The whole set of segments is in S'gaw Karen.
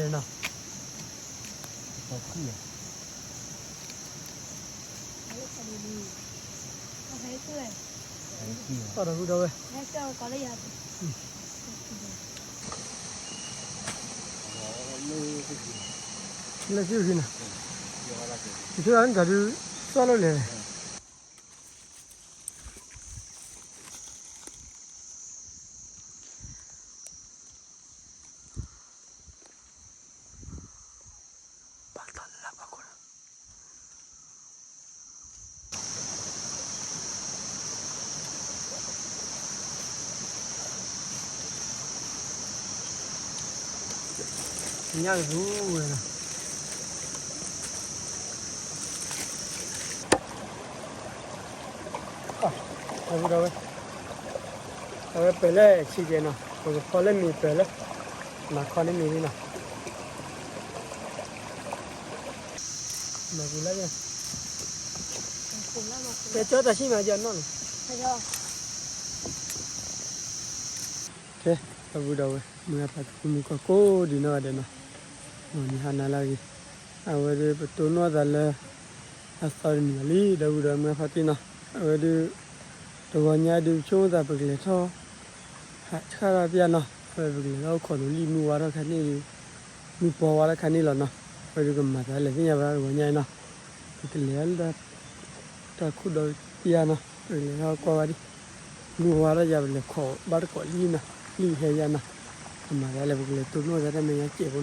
နီၤ, သီၣ်ဒီးဝဲ, လၢစုၣ်ဂ့ၤနီၤ, ယဆိကမိၣ်ဒုး စီၣ်လိာ်လဲၣ်လဲၣ်. ညၣ်ကသူဝဲနီၤ, ဒီပုၢ်ဒီဝဲၢ်, အဝဲပၢၤလၢဆံးကဲနီၤ, ပကဖီလၢမ့ၤပၢၤလၢ, မၤခီန့ၢ်မ့ၤလံနီၤ, မၤပူၤလၢ, ကၠီတၢ်ဆံၣ်မၤကၠီနီၢ်နီၤ, ကဲ, ဒီပုၢ်ဒီဝဲၢ် မုၢ်ဂၤဖါတံၢ်မုၢ်ကီၢ်ကိးဒံးနီၢ်ဂၤဒဲးနီၤ, မုၢ်ဟါနၤလၢအဂ့ၤ, အဝဲဒၣ်ပတိၢ်နီၣ်သးလၢ အသီတနံၤလံ ဒီပုၢ်ဒီဝဲၢ် မုၢ်ဂၤဖါတံၢ်နီၤ, အဝဲဒၣ် တဂီၤညါဒုး ပဆိကမိၣ်သးပကလဲၤထီၣ် ဟးဆှၣ်ထီၣ်ပျၢ်နီၤ, အဝဲပကလဲၤထီၣ်အိၣ်ခိးလိာ်လံ မုၢ်ဝါထီၣ်ခါန့ၣ်ဒုး, မုၢ်ပှၢ်ဝါထီၣ်ခါန့ၣ်လီၤနီၤ, အဝဲဒုးကမၤသးလဲၤသ့ၣ်ညါဘၣ် တဂီၤညါအံၤနီၤ, ပကလဲၤလၢ တၢ်ခိၣ်ဒီးပျၢ်နီၤ, ပကလဲၤထီၣ်ကွၢ်ဝဲဒၣ်, မုၢ်ဝါထီၣ်ယၤပလဲၤခိးဘၣ်တကိးလံနီၤ, လံဟဲယၤနီၤ, ကမၤသးလဲၤ ပကလဲၤတိၢ်နီၣ်သးတၢ်မဲာ်ညါစဲးဖိနီၤ လဲၤ,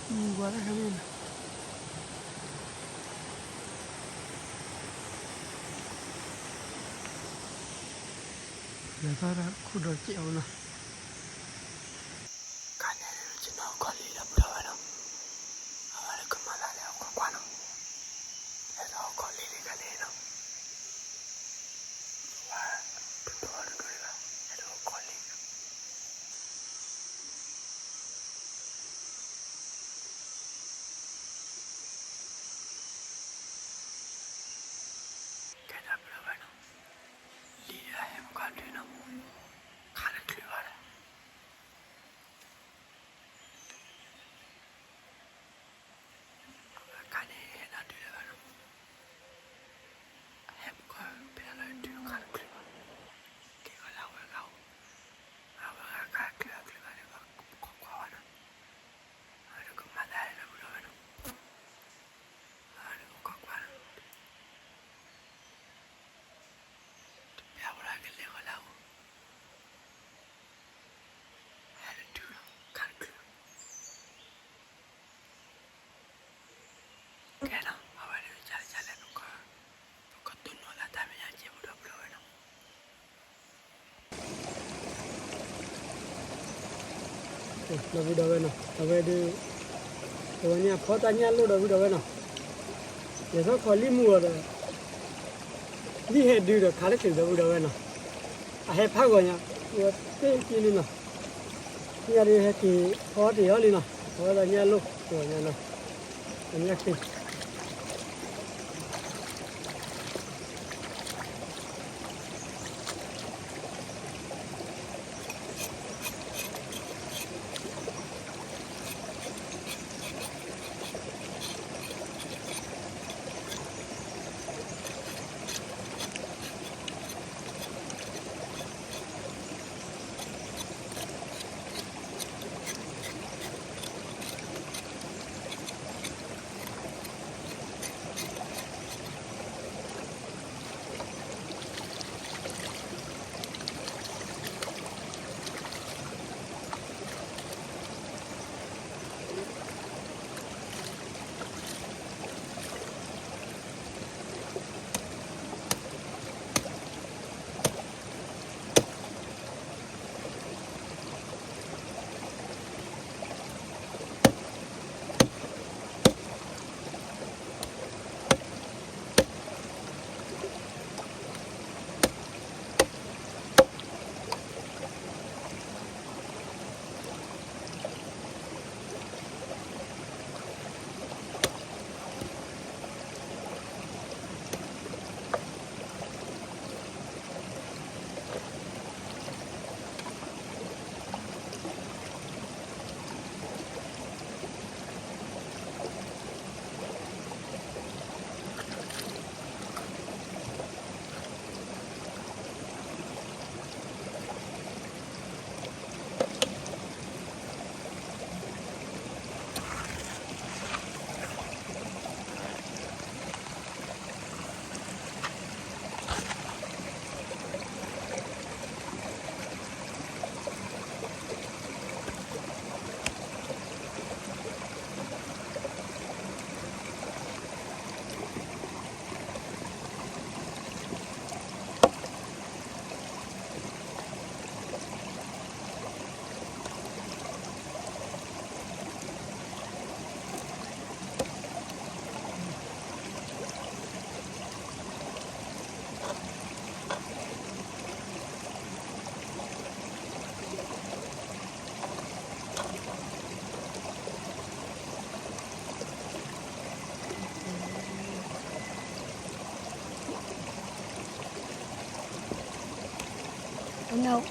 မုၢ်ဝါထီၣ်ခါန့ၣ်နီၤ, လဲၤထီၣ်တၢ်ခိၣ်ဒီးစဲးဖိနီၤ, ခါန့ၣ် ယနီၢ်ကီၢ်လံ ဒီပုၢ်ဒီဝဲၢ်နီၤ, အဝဲဒုးကမၤသးလဲၤအိၣ်ခိးကွၢ်နီၤ, လဲၤထီၣ်အိၣ်ခိးလံလံခါန့ၣ်နီၤ, ဝါ တဒိၣ်တဒိၣ်ဒံးဘၣ်, လဲၤထီၣ်အိၣ်ခိးလံနီၤ ကဲ ဒီပုၢ်ဒီဝဲၢ်နီၤ, လံဒီးဟဲမုၢ်ခီၣ်ဒုးနီၤ, ခါတချုးဘၣ်ဒီး, အခါန့ၣ် ဟဲဒီးတုၤလၢၤဘၣ်နီၤ, ဟဲမုၢ်ခီၣ်ဖဲလၢတုၤခါတချုးဘၣ်, ကဲကီးလၢအဝဲဂၤအိၣ်, အဝဲဂၤခါတချုးအချုးဘၣ်န့ၣ် ပခိးကွၢ်ဝဲနီၤ, အဝဲဒုးကမၤသးလဲၤ ဒီပုၢ်ဒီဝဲၢ်နီၤ, အဝဲဒုးကခိးကွၢ်နီၤ တပျၢ်ဝဲဒၣ်ကလဲၤဝဲလၢအအိၣ်, ဟဲလၢတုၤခါတချုး, ကဲနီၤ အဝဲဒုးကလဲၤ ပကတိၢ်နီၣ်လၢတၢ်မဲာ်ညါစဲးဖိ ဒီပုၢ်ဒီဝဲၢ်နီၤ. ဒီပုၢ်ဒီဝဲၢ်နီၤ အဝဲဒုး တဂီၤညါဖီတၢ်ညၣ်လိၣ် ဒီပုၢ်ဒီဝဲၢ်နီၤ, လဲၤထီၣ်ခိးလံမုၢ်အီၤဒီး လံဟဲဒုးဒီးခါတချုး ဒီပုၢ်ဒီဝဲၢ်နီၤ, အဟဲဖးဂီၤညါ ဝဲသ့ၣ်က့န့ၣ်နီၤ, ညၣ်ဒုးဟဲက့ၤဖီတ့ၢ်အီၤလံနီၤ, ဖီတၢ်ညၣ်လိၣ် တဂီၤညါနီၤ, တၢ်ညၣ်ဃ့ ဒီပုၢ်ဒီဝဲၢ်နီၤ, No.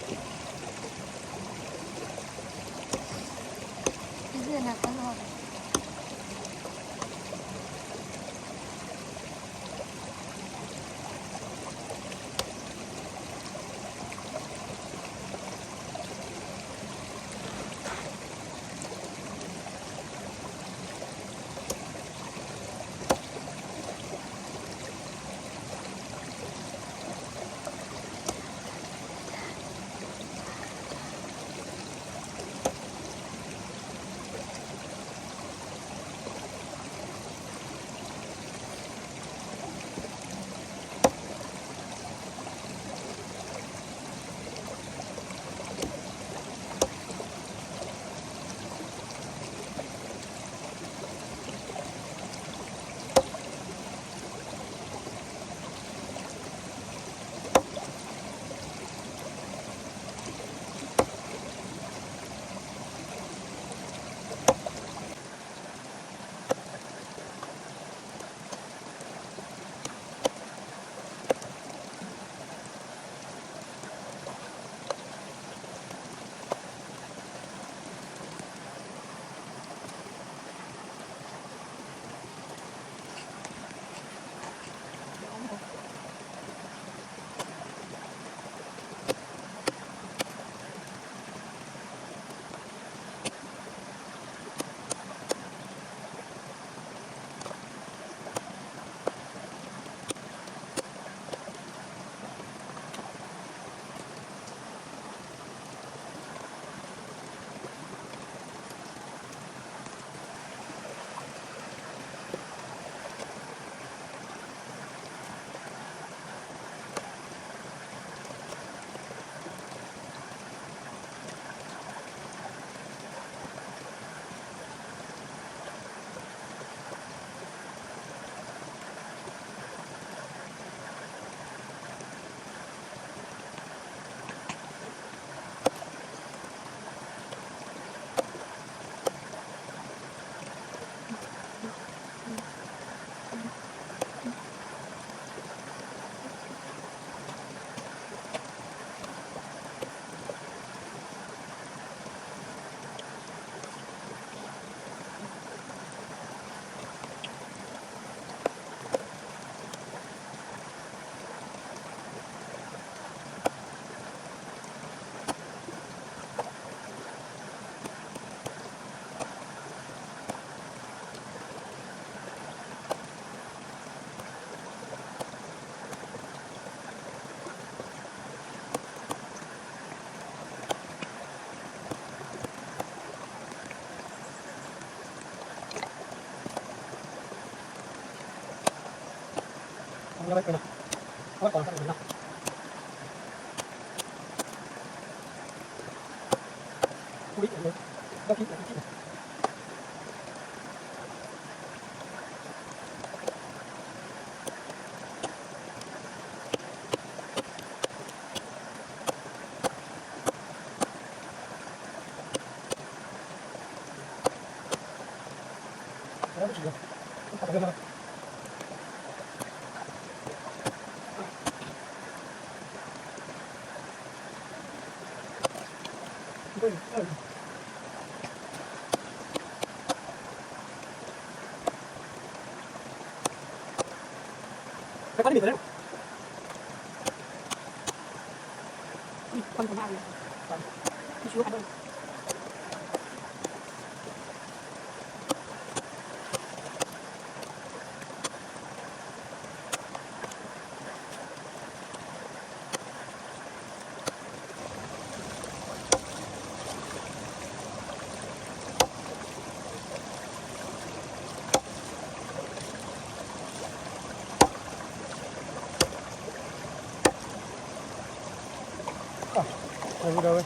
အဝဲ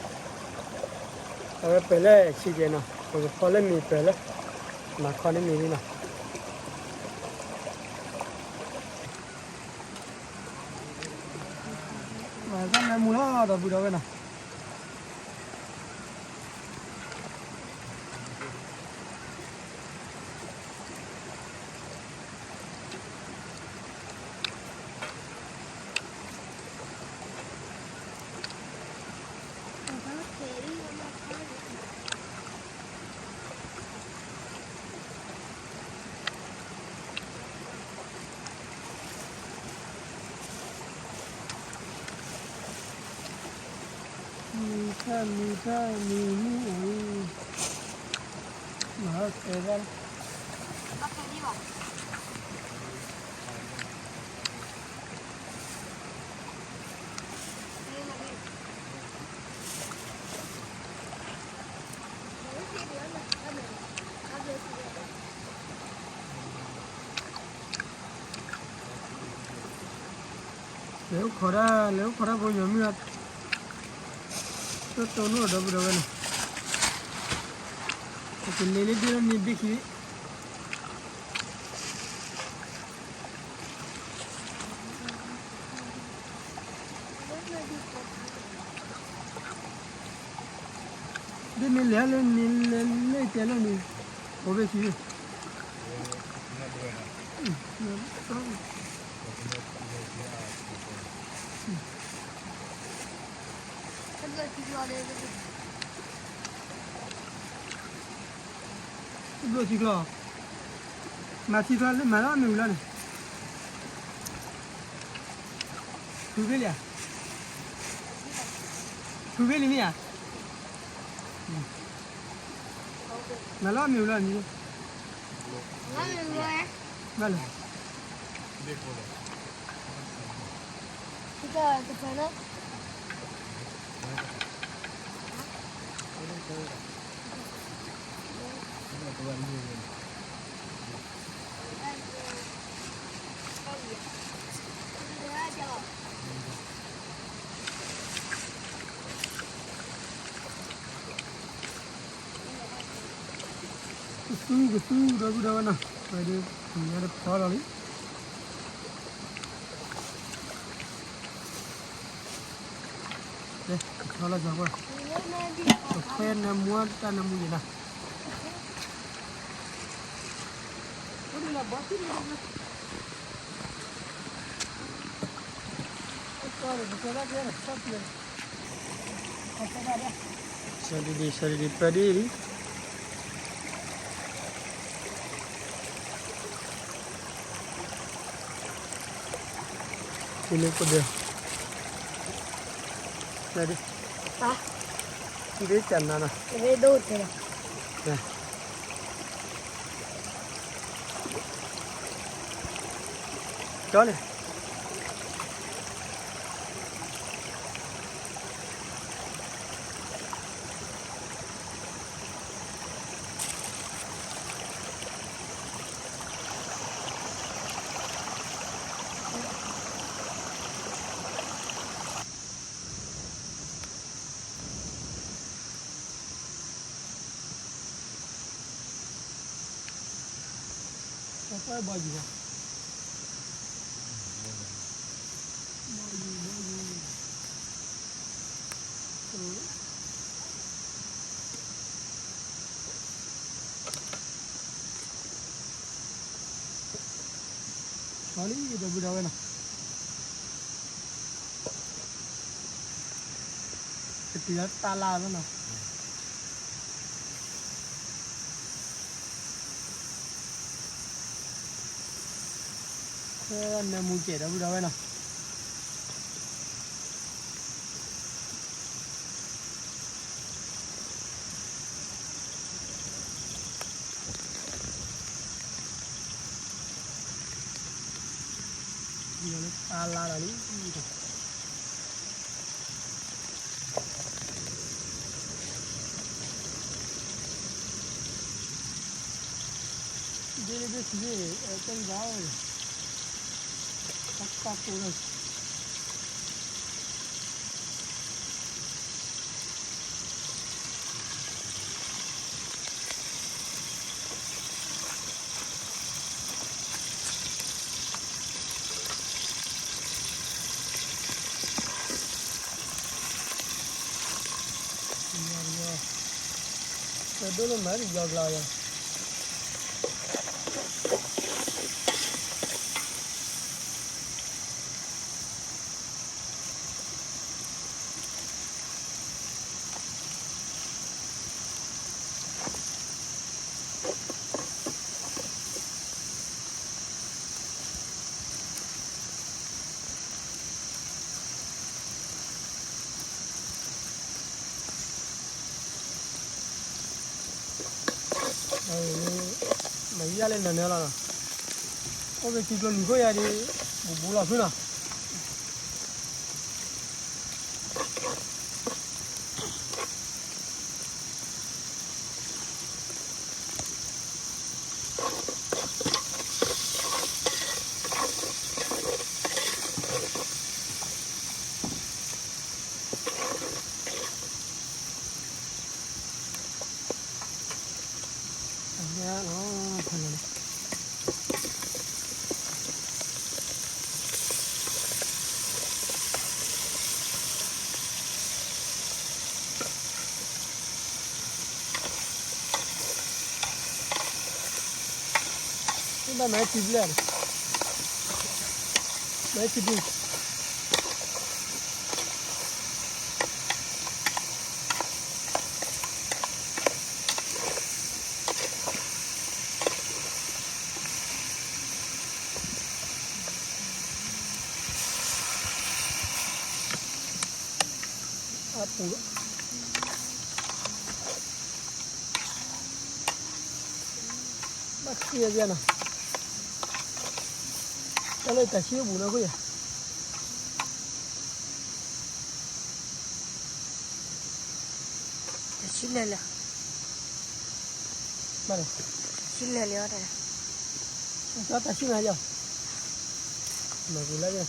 အဝဲပၢၤလၢဆံးကဲနီၤ, ပကဖီလၢမ့ၤပၢၤလၢ မၤခီန့ၢ်မ့ၤလံနီၤ. မၤတၢ်လဲၤမူလီၤ ဒီပုၢ်ဒီဝဲၢ်နီၤ. မံၤထၢၣ်မံၤထၢၣ်မံၤမံၤအံၤ, မၤဟဲတဲဘၣ် လဲၤအိၣ်ခိးဒၣ် လဲၤအိၣ်ခိးဒၣ်ဖိညီမုၢ်ဧါ, တိၢ်တိၢ်နီၣ်ဒီပုၢ်ဒီဝဲၢ်နီၤ, ပကလဲၤလၢဒ့ၣ်လီၤန့ၣ်ဘ့ၣ်ခံ ဒ်မ့ၢ်လဲၤလၢန့ၣ်လဲၤလၢတဲလီၤန့ၣ်, အိၣ်ဘ့ၣ်ဆံ, တဘျိထံကျီ, မၤထံကျီလၢမၤလီၤမ့ၢ်ဝံၤလီၤန့ၣ်, ထူဘ့ၣ်လံဧါ, ထူဘ့ၣ်လံမ့ၢ်ဧါ, မၤလီၤမ့ၢ်ဝံၤလီၤန့ၣ်, ဘၣ်လၢ ကသူကသူဒီပုၢ်ဒီဝဲၢ်နီၤ, ဝဲဒၣ် ပှၤတဖီလီၤလံ, ကဖီလီၤစၢၤကွၢ်, ကခွဲနၢမူတၢ်နၢမူယဲၢ်နီၤ. စီၤဒံဒံ စီၤဒံဒံ ပၢဒ်လံ, ထံလၢကဒၢ, ဒ်ကနၤနီၤ, ကၠီန့ၣ် ဘီယူၤဘၣ်, ဘီယူၤ ဘီယူၤ, လီၤလံ ဒီပုၢ်ဒီဝဲၢ်နီၤ, ကတုၤလၢတၢ်လၢ်လီၤနီၤ. နၢမူကဲးဒီပုၢ်ဒီဝဲၢ်နီၤ. တၢ်လၢ်လီၤလံ. ဒ်လၢဒ်ဆံးန့ၣ် တဲလံဘၣ်ဝဲ, တၢ်ကိၢ်လီၤ. တဒိၣ်လၢမၤတယီၤကျါယၤ. တၢ် ယၤလဲၤနၤနၢၤလီၤနီၤ, အိၣ်က့ၤစုကျိၤလူၤခိၣ်ယၤဒီး ဘူးဘူးလီၤဖုနီၤ. ဘၣ်မၤထံဘျဲၣ်, မၤထံဘျဲၣ်. အပူၤလီၤ, ဘၣ်ဃ့အဘၣ်နီၤ, တၢ်လၢတၢ်ဆံးအပူၤနီၤခိၣ်ယၤ. တၢ်ဆံးလဲၤလၢ, ဘၣ်လဲၤ, တၢ်ဆံးလဲၤလၢ, တၢ်ဆံးမၤယီၤ, မၤပူၤလၢ, တၢ်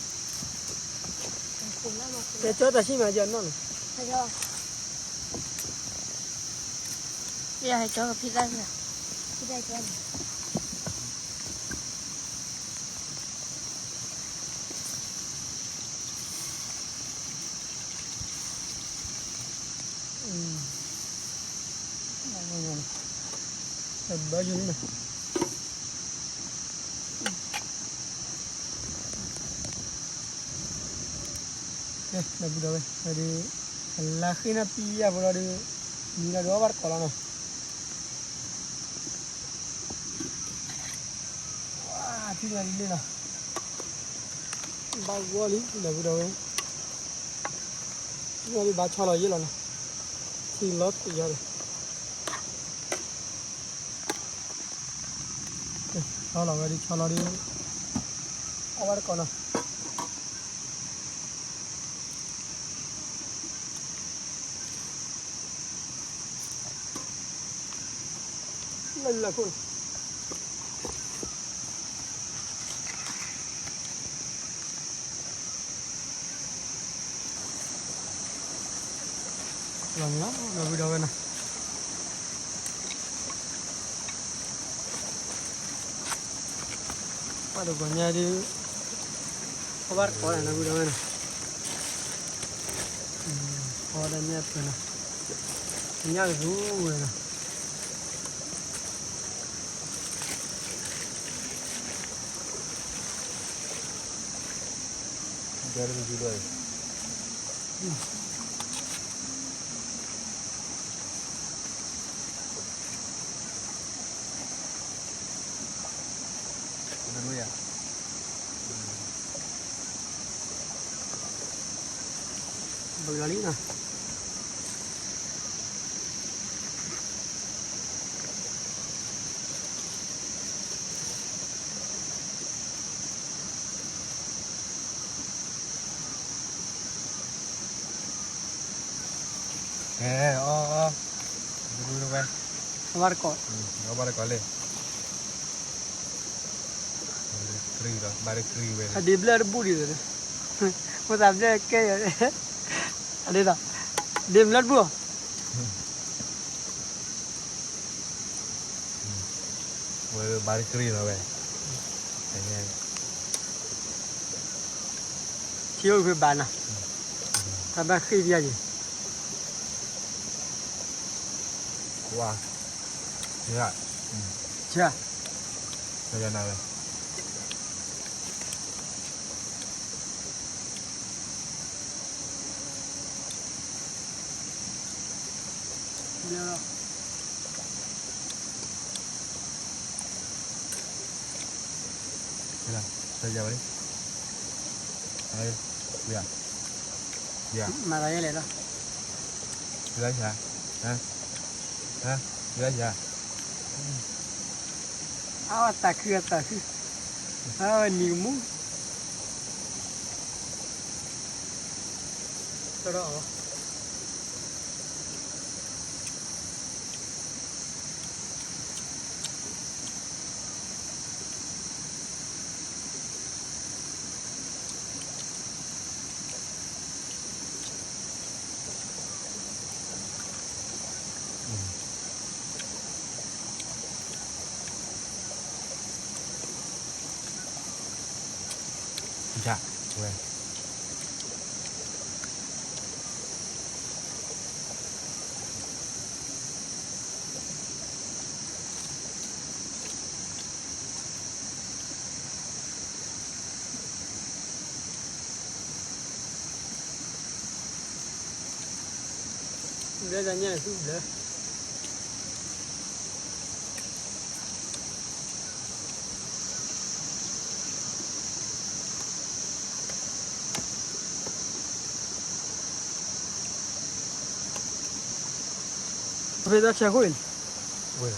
ဆံးမၤယီၤနီၤ, ယဟဲကၠီကဖံးတၢ်, ဖံးတၢ်ကၠီန့ၣ်. ဘၣ်ယိၣ်န့ၣ်, နဘူးဒီးဝဲ, ဒီး, အလါဃ့နၤပံယၤဖိလီၤဒီး, မံလီၤဒီးအီၣ်ဘၣ်တကိးလီၤနီၤ. ဝါ, ထံၣ်လၢလံလီၤ, ဘၣ်ဂီၢ်လံ နဘူးဒီးဝဲ, ထံၣ်လၢလံဘၣ်ဆီလီၤယဲၢ်လီၤနီၤ, ထံလီၤတယီၤဒီး, ဆီလီၤဝဲဒ်ဆီလီၤဒီး, အီၣ်ဘၣ်တကိးနီၤ. လၢလၢခိၣ်န့ၣ်, လီၤန့ၣ်လီၤ ဒီပုၢ်ဒီဝဲၢ်နီၤ, ပှၤတဂီၤညါဒုး, အီၣ်ဘၣ်တကိးဒီး ဒီပုၢ်ဒီဝဲၢ်နီၤ, အီၣ်ဝဲဒၣ်ညၣ်ပၢၢ်နီၤ, ညၣ်ကရူၢ်ဝဲနီၤ. ဘုလီၤလံနီၤ. ကဲ, အီၣ်, အီၣ်ဘၣ်တကိး, အီၣ်ဘၣ်တကိးလံ. ဘၣ်တကြံးဝဲ, အဒ့ဘျၢၣ်တဘူၣ်ဒံး, ဖိသၣ်ဘျၢၣ်ကဲ, အဒ့ဒီး, ဒ့ဘျၢၣ်တဘူၣ်, ဝဲဘၣ်တကြံးလီၤဝဲ, ထံအိၣ်ဖဲဘၣ်နီၤ, တၢ်ဘၣ်ဃ့ၢ်ပျၢ်ယံၤ, ကွၢ်, ဆၢ, ဆၢ, ဆၢယၤနၤဝဲ ဘျၢလီၤ, ဆၢယၤဝဲ, မၤသးယဲလဲၣ်လီၤ, ယၤ, ယၤ, ယၤ. အဝဲတၢ်ခုအတၢ်ခု, အဝဲနံၤကမူ, ကဒီးအီၤ, ဘျၢတၢ်ညါန့ၣ်သူဘျၢ, ဖဲတၢ်ဆဲးခိၣ်အံၤန့ၣ်, ဝဲ,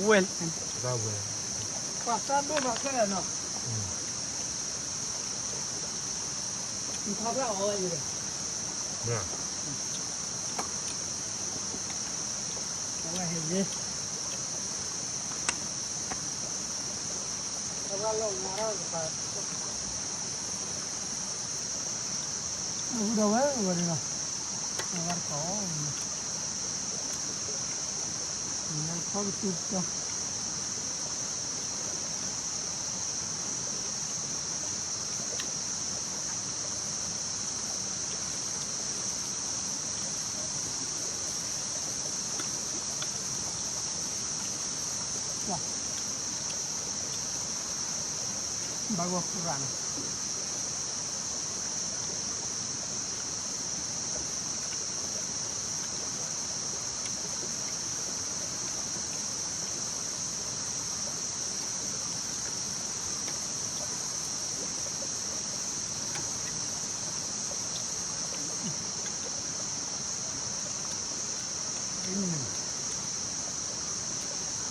ဝဲ, ပှၤသးဒိၣ်မးခဲလၢာ်နီၤ, ထီၣ်ဖျါအီၤဝဲအံၤ, အဝဲဟဲယဲ, အဝဲလီၤဝါထီၣ်တပၤ အဝဲဒီးဝဲဝဲန့ၣ်လီၤ, အဝဲတကီၢ်, ခ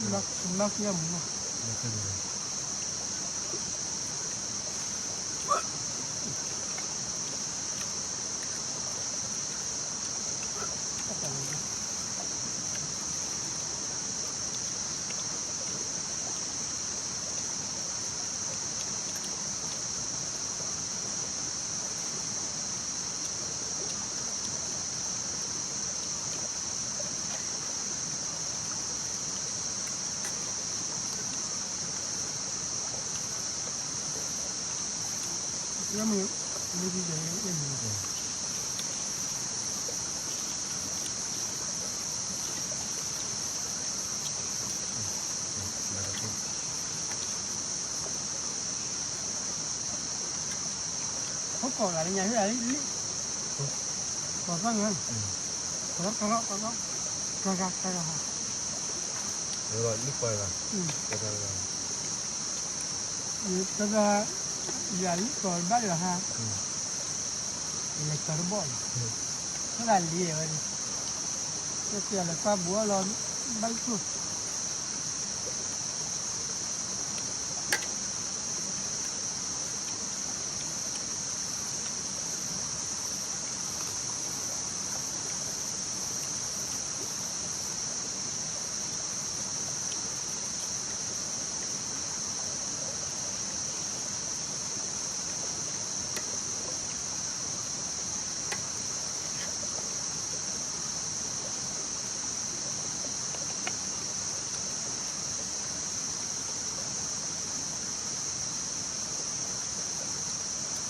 ီကတူၢ်ကီၢ် ဘၣ်ဂီၤပူၤရၣ်န့ၣ် လီၤကယမုၢ်နီၤ, ဟိကီၢ်ဂၤလၢညါဟဲလံ, ကီၢ်သၣ်ငါ, ကီၢ်သၣ်ကီၢ်သၣ်, ကီၢ်သၣ်, ကီၢ်သၣ်, ကီၢ်သၣ်, ယၤလံကီၢ်ဘၣ်လၢဟါ, ယလဲၤကီၢ်တဘီၣ်လီၤ, ဟဲလံဝဲန့ၣ်, ကဲလဲၤကွၢ်ဘူးအီၤလီၤ, ဘၣ်လံခိၣ် ပှၤ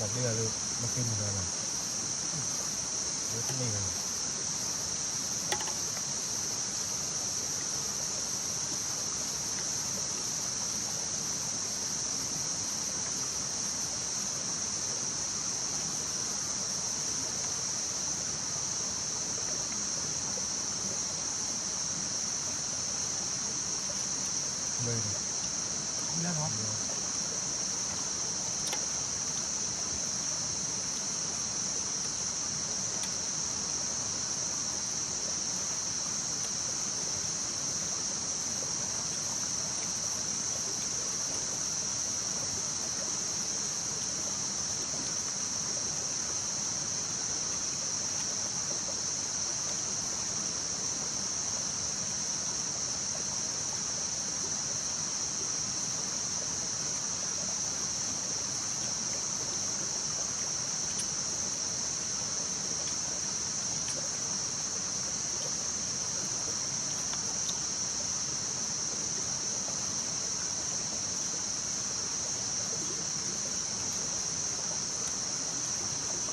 ဘ့ၣ်လၢ မ့ၢ်က့ၤမုၢ်နၤလီၤ, ဝဲတန့ၢ်ဘၣ်.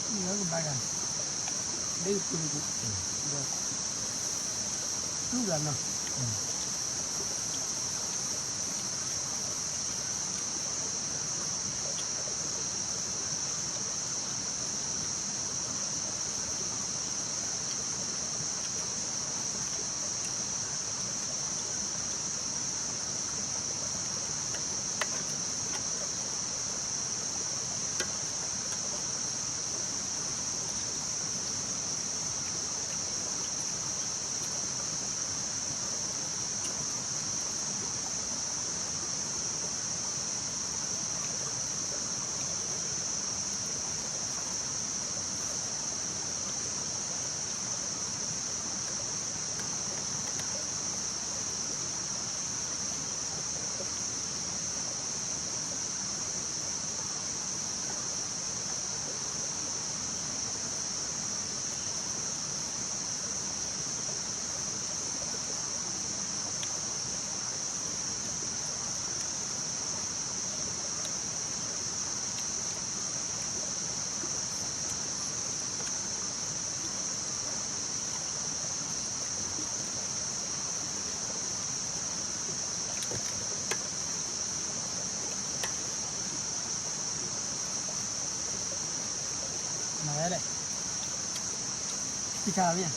လၢကဘၣ်ဂၤ, ဒ်ပူၤ, ဒီး, တူၢ်ဂၤနီၤ. မၤဝဲလဲၣ်, ဖံဆါမ့ၢ်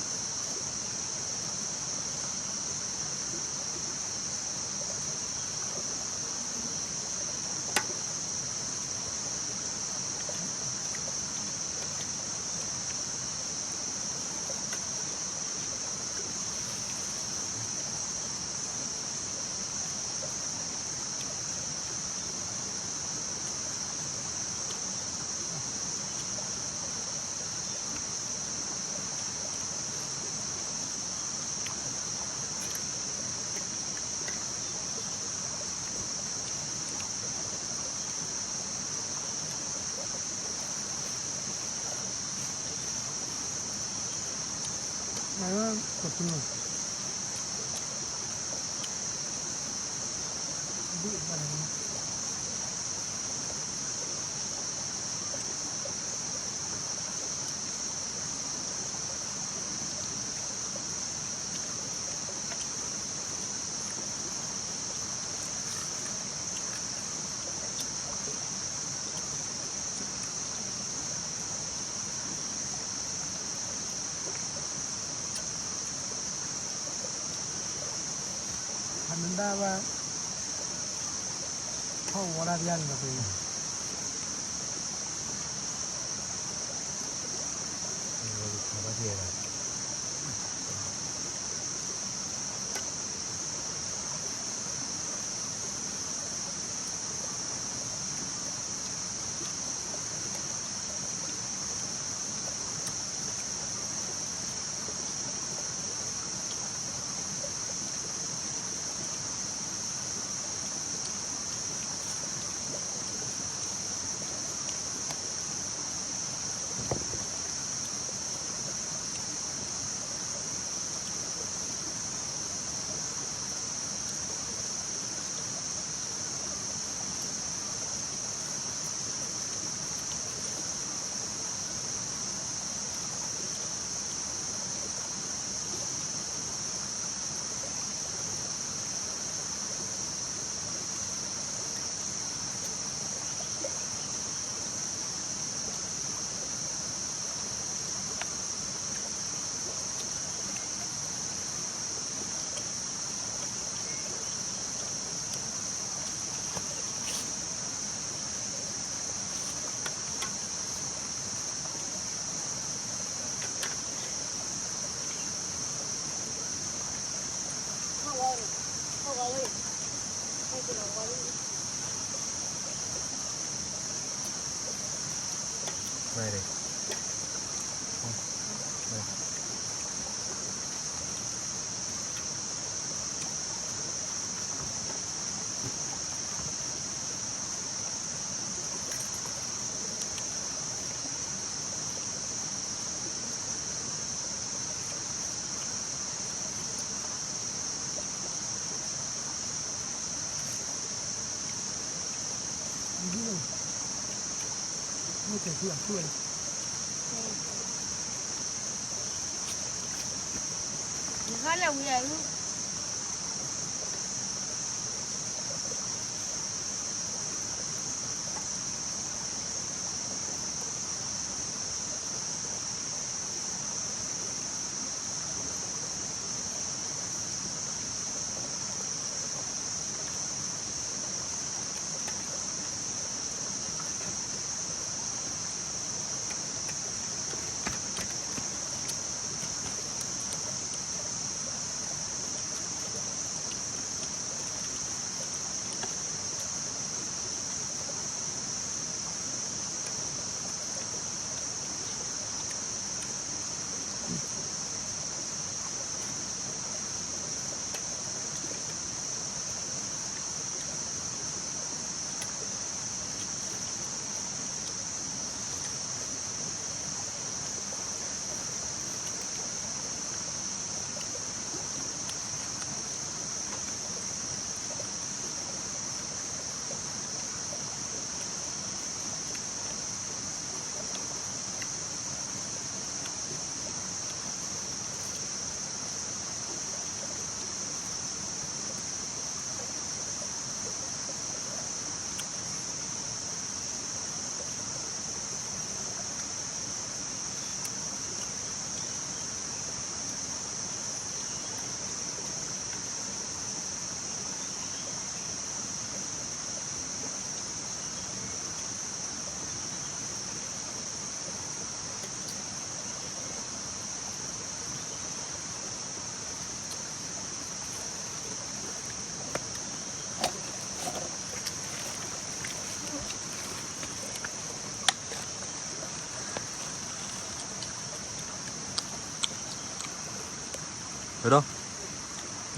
ဧါ. ဖးနဒါဝဲ, ထီၣ်ဝီဒၣ်တယါန့ၣ်လီၤ. မ့ၢ်ကဲၤဆူအဆူၣ်ဝဲလီၤ. ဟါလၢဝံၤအူ ဒ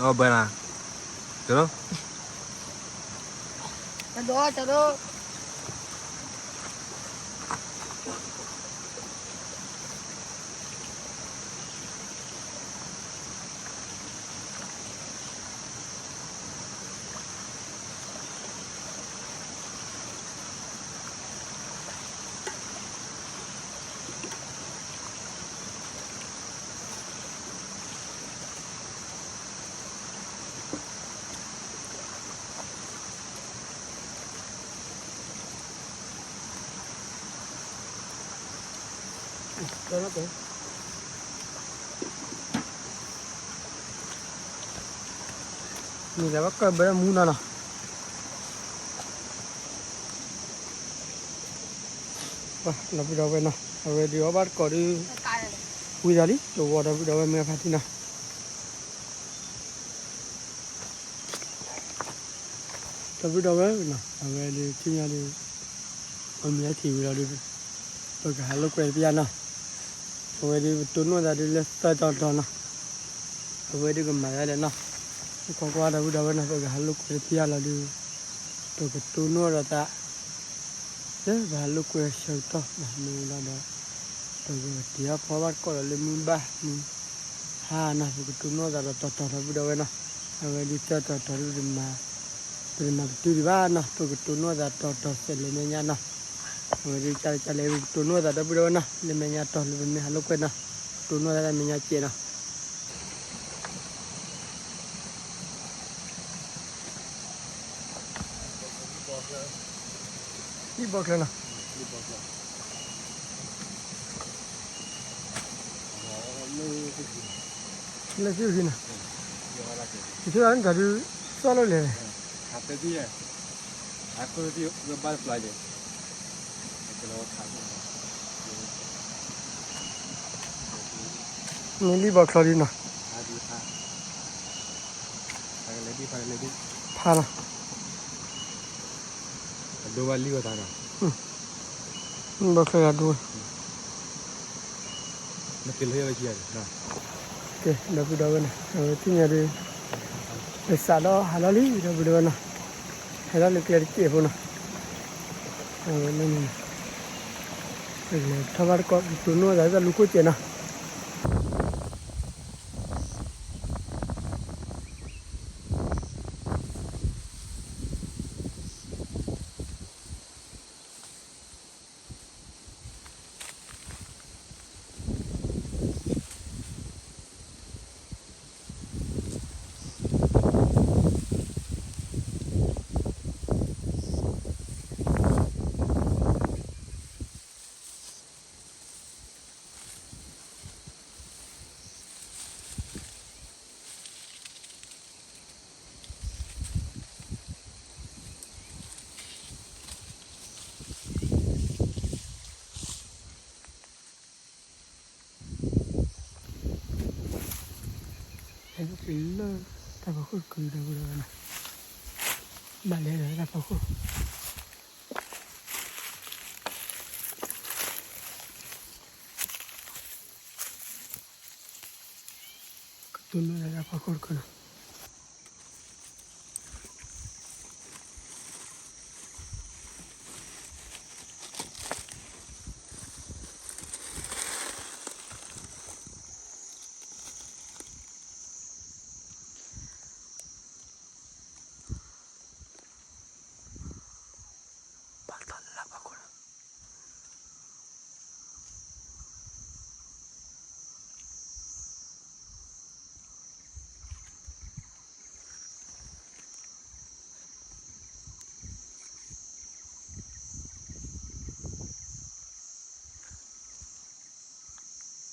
ီး ဘၣ်နၤ ဒီး ဒီး မ့ၢ်လၢဘၣ်ကၢၢ်ဘၢမူနီၤနီၤ, ဒီပုၢ်ဒီဝဲၢ်နီၤ, အဝဲဒုးအီၣ်ဘၣ်တကိးဒုး ဝံၤဒီးလံ တဝီဒီပုၢ်ဒီဝဲၢ်မ့ၢ်ဖါတံၢ်နီၤ. ဒီပုၢ်ဒီဝဲၢ်နီၤ, အဝဲဒုးထံၣ်ညါဒုး အမ့ၢ်ထံၣ်ဝံၤလီၤဒုး ပကဟးလိာ်ကွဲတပျၢ်နီၤ. အဝဲဒုးပတိၢ်နီၣ်သးဒုးလၢသၢတီၤတီၤနီၤ, အဝဲဒုးကမၤဒ်လဲၣ်နီၤ. ကွၢ်ကွၢ်ဒီပုၢ်ဒီဝဲၢ်နီၤ, ပကဟးလိာ်ကွဲတပျၢ်လီၤဒုး ပကတိၢ်နီၣ်ဒီးသး လၢပဟးလိာ်ကွဲဆၢကတီၢ်နီၤ, မ့ၢ်ဝံၤလီၤဒီး ပကတ့အီၣ်ဖီဘၣ်တကိးဒီးလၢမုၢ်ဘၣ်မုၢ်ဟါနီၤ, ပကတိၢ်နီၣ်သးဒီးတီၤတီၤဒီပုၢ်ဒီဝဲၢ်နီၤ. အဝဲဒုးသၢတီၤတီၤဒုး ပတမၤပတုာ်ဒံးဘၣ်နီၤ, ပကတိၢ်နီၣ်သးတီၤတီၤစဲးလၢမဲာ်ညါနီၤ. အဝဲဒုးကၢ်လဲၣ်ကၢ်လဲၣ် ပကတိၢ်နီၣ်သးဒီပုၢ်ဒီဝဲၢ်နီၤ, လၢမဲာ်ညါတီၤလၢပမ့ၢ်ဟးလိာ်ကွဲနီၤ, တိၢ်နီၣ်သးလၢမဲာ်ညါစဲးနီၤ. လံၣ်ဘီချၢနီၤ, လၢသုဂ့ၤနီၤ, ယဆိကမိၣ်တၢ်ဒုး စီၣ်လိာ်လဲၣ်န့ၣ် မ့ၢ်လံၣ်ဘီချၢဒုးနီၤ, ဖးလီၤ, လံၣ်ဘီချၢဒုး ကဲ ဒီပုၢ်ဒီဝဲၢ်နီၤ, အဝဲသ့ၣ်ညါဒုး ပစးဒီးဟးလီၤလံ ဒီပုၢ်ဒီဝဲၢ်နီၤ, ဟဲလီၤလၢကျဲတစဲးဖိနီၤ, အဝဲန့ၣ် ပလဲၤထီၣ်ဘၣ်တကိး ပတိၢ်နီၣ်သးလၢလူၤခိၣ်စဲးနီၤ. အ တုၤလၢတၢ်ဖီခိၣ်တကုၤဒီပုၢ်ဒီဝဲၢ်နီၤ, ဘၣ်လဲၤဒီးတၢ်ဖီခိၣ် ကတိၤနီၣ်ဒီးတၢ်ဖီခိၣ်တကုၤနီၤ. ဘၣ်တၢ်လၢဖီခိၣ်လီၤ. ဘၣ်ထီ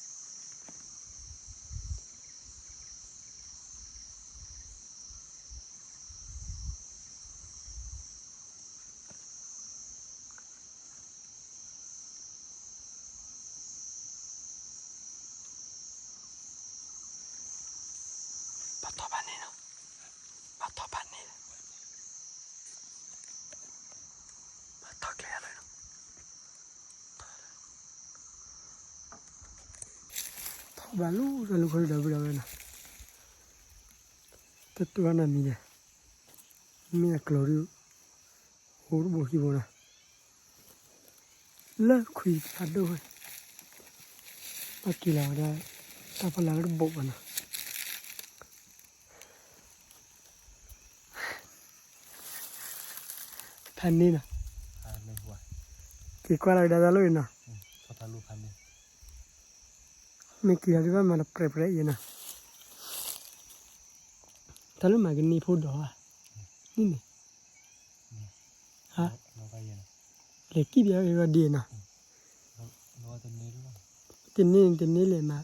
ၣ်ဘၣ်န့ၣ်လီၤ, ဘၣ်ထီၣ်ဘၣ်န့ၣ်လီၤ, ဘၣ်ထီၣ်ကျဲလီၤ, ထီၣ်ဘၣ်လၢတၢ်လူၢ်ခီၣ်ဒီပုၢ်ဒီဝဲၢ်နီၤ, တတူၢ်ဘၣ်နီတမံၤဒီး မ့ၢ်အကျိၤဒုး အိၣ်တဘိဟံၣ်ဘိနီၤ, လၢခွံဖးဒိၣ်ဝဲ, ဘၣ်က့ၤလီၤဝဲဒၣ် တၢ်ဖီလာ်လၢတဘိဘၣ်နီၤ, ဖးန့ၢ်နီၤ, က့ၤကွၢ်လီၤကဒါတၢ်လိၣ်အံၤနီၤ, မ့ၢ်က့ၤလီၤဒုးဘၣ်မၤတပြဲးပြဲးအံၤနီၤ, တၢ်လိၣ်မၤကန့ၢ်ဖိဒီးဧါ, န့ၣ်န့ၣ် ဟါ, လဲၤကံၣ်ပျါအဂီၢ်ဒ်နီၤ, တန့ၢ်တန့ၢ်လဲၤမၤ,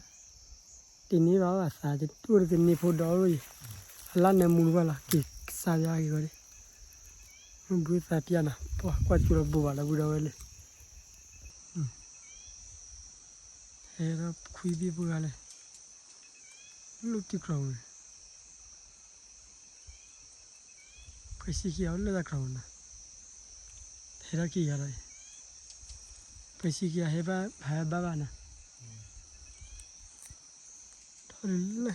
တန့ၢ်ဘၣ်ဘၣ်သး တအိၣ်တကန့ၢ်ဖိဒီးအိၣ်ယံၤ, အလၢ်နၢမူတဘၣ်လီၤ က့ၤကစၢ်ပျါအဂီၢ်ဒ်, မ့ၢ်ဘုသးပျါနီၤ ပှၤကွၢ်စူၣ်လီၤဘိးဘၣ်လၢဘုဒီဝဲလဲၣ်, ဟဲဒီးခွံဘ့ၣ်ပှၤဂၤလဲၣ်, လၢတံကျီၤဝဲ ပှဲၤဆံခံဂၤအိၣ်လၢတၢ်ကျီၤမနီၤ, ဟဲထီၣ်ခံဂၤလီၤ, ပှဲၤဆံခံဂၤဟဲဘၣ် ဟဲဘၣ်ဘၣ်နီၤ, ထီၣ်လၢ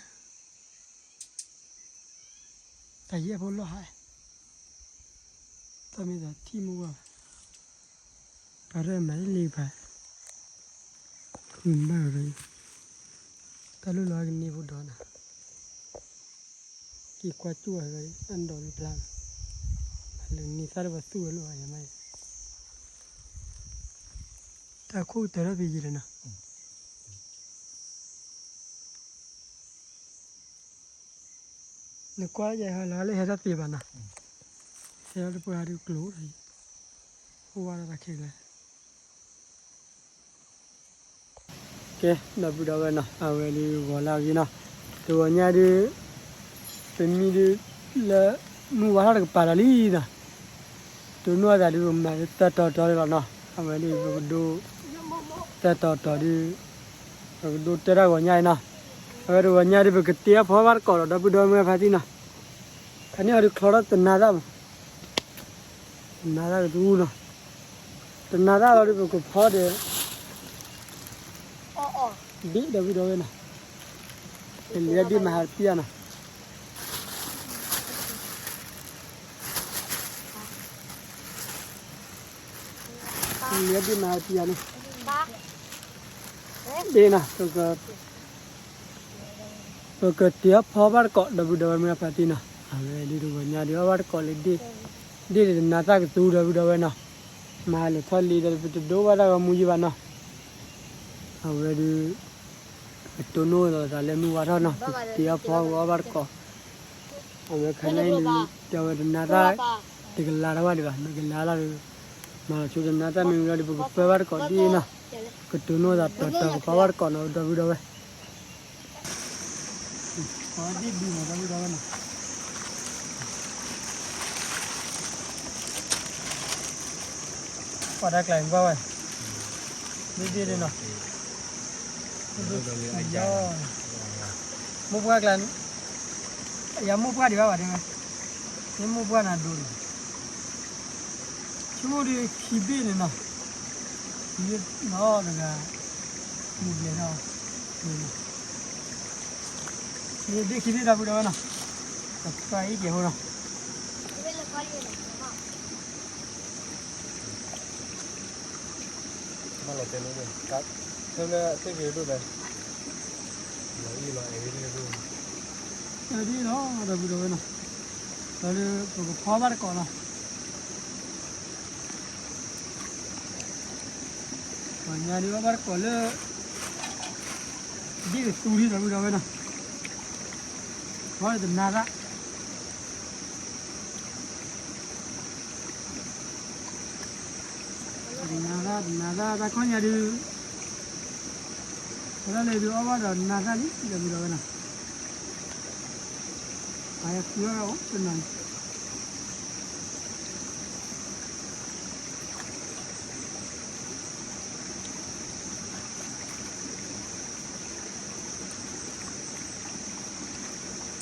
တၢ်ယဲၢ်ဖိလီၢ်ဟါ, တၢ်မ့ၢ်သးထံၣ်မုၢ်ဝါဘၣ်, ပှၤရဲၣ်မၤလံကဖး, ဘၣ်ရၤ, တၢ်လိၣ်လီၤကန့ၢ်ဖိဒီးနီၤ, က့ၤကွၢ်စူၣ်အဂီၢ် အဒိးလၢဖျါ, လၢနံၤသၣ်တပှၤသူၣ်ဝဲလိာ်အယမါ, တၢ်ခိၣ်ကတၢၢ်ထီၣ်ဖံးယံၤလီၤနီၤ. နကွၢ်ယဲဟဲလီၤလၢဟဲထီၣ်သ့ဘၣ်နီၤ, ဟဲထီၣ်တပှၢ်ဒုးကျိၤ, အိၣ်ဝဲဒၣ်တၢ်ခဲလၢာ်, ကဲ ဒီပုၢ်ဒီဝဲၢ်နီၤ အဝဲဒုးဂီၤလၢအဂ့ၤနီၤ, တဂီၤညါဒုး ပမံဒုး လၢ မုၢ်ဝါထီၣ်တကပၤဒီးလံနီၤ, တိၢ်နီၣ်သးဒုးပမၤသၢတီၤတီၤလီၤနီၤ, အဝဲဒုးပကဒိ သၢတီၤတီၤဒုး ပကဒိတၢ်တၢ်ဂီၤညါအံၤနီၤ, အဝဲတဂီၤညါဒုး ပကတ့အီၣ်ဖီဘၣ်တကိးဒီး ဒီပုၢ်ဒီဝဲၢ်မုၢ်ဖါတံၢ်နီၤ, ခါန့ၣ်အီၤဒုးချီထီၣ်တနၤသၣ်မး တနၤသၣ်ကသူနီၤ, တနၤသၣ်လီၤဒုး ပကဖီဒီး ဒ့ၣ်ဒီပုၢ်ဒီဝဲၢ်နီၤ, လံဒ့ၣ်မၤဟးတံၢ်နီၤ, လံဒ့ၣ်မၤဟးတံၢ်နီၤ, ဒ့ၣ်နီၤ ပကတ့အီၣ်ဖီဘၣ်တကိး ဒီပုၢ်ဒီဝဲၢ်မုၢ်ဖါတံၢ်နီၤ, အဝဲဒုးတဂီၤညါဒုးအီၣ်ဘၣ်တကိးလၢဒ့ၣ်, ဒ့ၣ်ဒီးတနၤသၣ်ကသူ ဒီပုၢ်ဒီဝဲၢ်နီၤ, မၤလဲၤထီၣ်လံဒီး ပတဒိဘၣ်တၢ်ဂီၤမူယံၤဘၣ်နီၤ, အဝဲဒုး ပတိၢ်နီၣ်သးလၢမုၢ်ဝါထီၣ်နီၤ ပကတ့အီၣ်ဖီဝဲအီၣ်ဘၣ်တကိး, အဝဲခါန့ၣ်ဒုး တဲဝဲတနၤသၣ် တကလၤထီၣ်ဘၣ်ဒံးဘၣ် မ့ၢ်ကလၤလီၤဒုး, မၤလီၤဆိတနၤသၣ်မ့ၢ်ဝံၤလီၤဒုး ပကပၢဘၣ်တကိးဒ့ၣ်နီၤ, ကတိၢ်နီၣ်သးတီၤတီၤ ပကပၢဘၣ်တကိးနီၤ ဒီပုၢ်ဒီဝဲၢ် ပှၤဒ့ၣ်ဒုးမး ဒီပုၢ်ဒီဝဲၢ်နီၤ, ပှၤတၢ်ကျါန့ၣ်ဘၣ်ဝဲ, ဒ့ၣ်ဒ့ၣ်နီၤ, မိၢ်ပှၢ်ကျါန့ၣ်, ယမိၢ်ပှၢ်ဒံးဘၣ်ဘၣ်တဲဝဲ, ယမိၢ်ပှၢ်နၤဒိၣ်န့ၣ်, ဆိကမိၣ်ဒုးခံဘ့ၣ်န့ၣ်နီၤ, ခံဘ့ၣ်နီၤတဂၤ, မုၢ်ဘျဲၣ်ထီၣ်, ခံဘ့ၣ်ခံဘ့ၣ်ဒီပုၢ်ဒီဝဲနီၤ, ပှၤအံၤကဲၤဖိနီၤ. မ့ၢ်လီၤတဲာ်လၢ, ထဲလၢသ့ၣ်က့ၤဒိၣ်လဲၣ်, လီၤအံၤလီၤအဲၣ်ဒ်န့ၣ်ဒိၣ်, အဲၣ်ဒ်လီၤဒီပုၢ်ဒီဝဲနီၤ, ဒီးလၢပကဖီဘၣ်တကိးနီၤ, ပှၤညါဒုးအီၣ်ဘၣ်တကိးလၢ ဒ်ကသူဒံးဒီပုၢ်ဒီဝဲနီၤ, ဖီတနၤသၣ် တနၤသၣ် တနၤသၣ် တၢ်ခီညါဒုး, တၢ်လၢဒုးအီၣ်ဘၣ်ဒီးနၤသၣ်လံ ဒီပုၢ်ဒီဝဲနီၤ, ပှၤဟဲဃုအီၣ်အိၣ်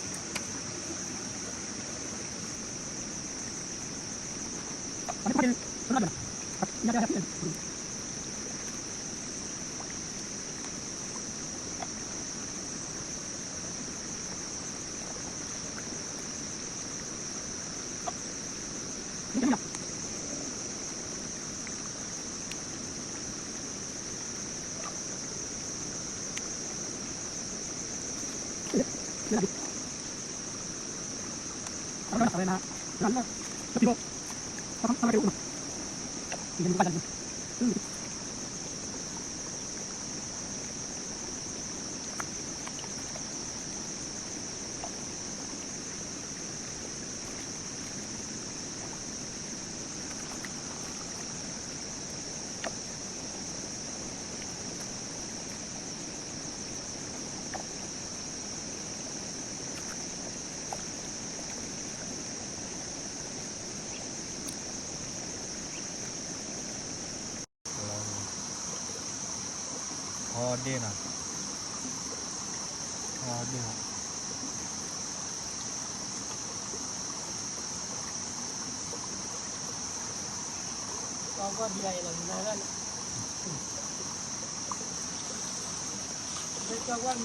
တနီၤန့ၣ် ဟီဒ့ၣ်နီၤ, ဟီဒ့ၣ်နီၤ, ကွၢ်ကွၢ်ဒ်အံၤလီၤ, နၤလၢ, ကွၢ်ကွၢ်,